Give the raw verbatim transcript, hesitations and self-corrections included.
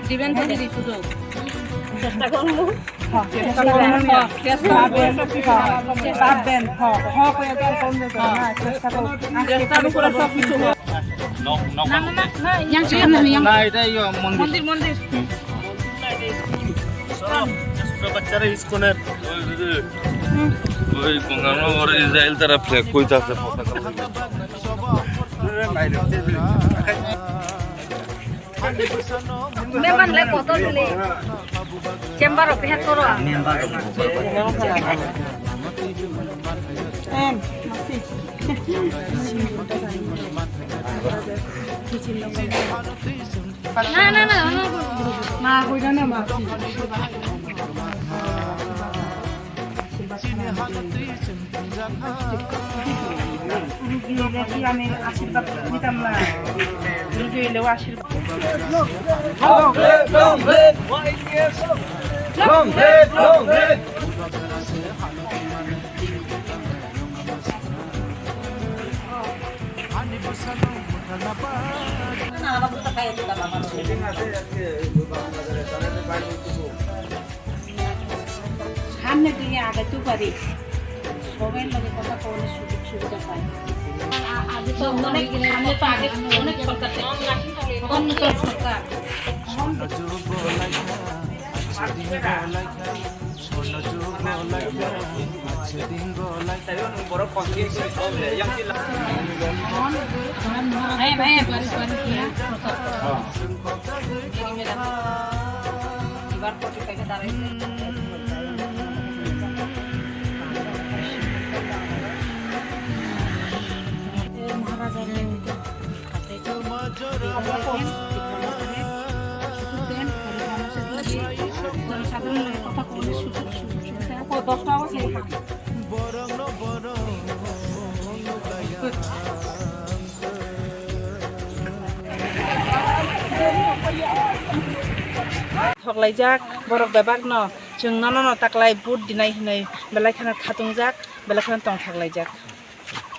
Diben to diri sudo. Chesta kormo. Ha, chesta kormo. Ha, chesta kormo. Bab ben, ha, ha, koi ekdom kom de to na, chesta kor. Chesta kor, sob kichu hoy. Nok, nok. Na, na, na, na, yang sih, yang. না, এটা ইয়ে মন্দির। মন্দির, মন্দির। হুম। ছোট বাচ্চারা ইস্কনের ওই, ওই, ওই গঙ্গানগর ইসরায়েল তারা ফ্ল্যাগ কইতাছে পতাকা। Member le kotor le. Chamber of head koro. Member of. Em, masih. Na, na, na, na. Ma, koi na, na, ma. Rugi hoile ki ami ashirbad ditam na? Rugi hoile o ashirbad. Long live, long live. Long live, long live. সামনের দিকে আগাইতেও পারি, সবাই লগে কথা কওয়ার সুযোগ সুবিধা পাই। আ-, আগে তো অনেক, সামনে তো আগে অনেক সরকার ছিল। অন্যতম সরকার। এখন জনসাধারণের কথা কোনো সুযোগ সুবিধা। দশ টাকা। Thoklaijak borok bebakno, chwng nono no taklai vote dinai hinwi belai kheno khatungjak, belai kheno tongthoklaijak.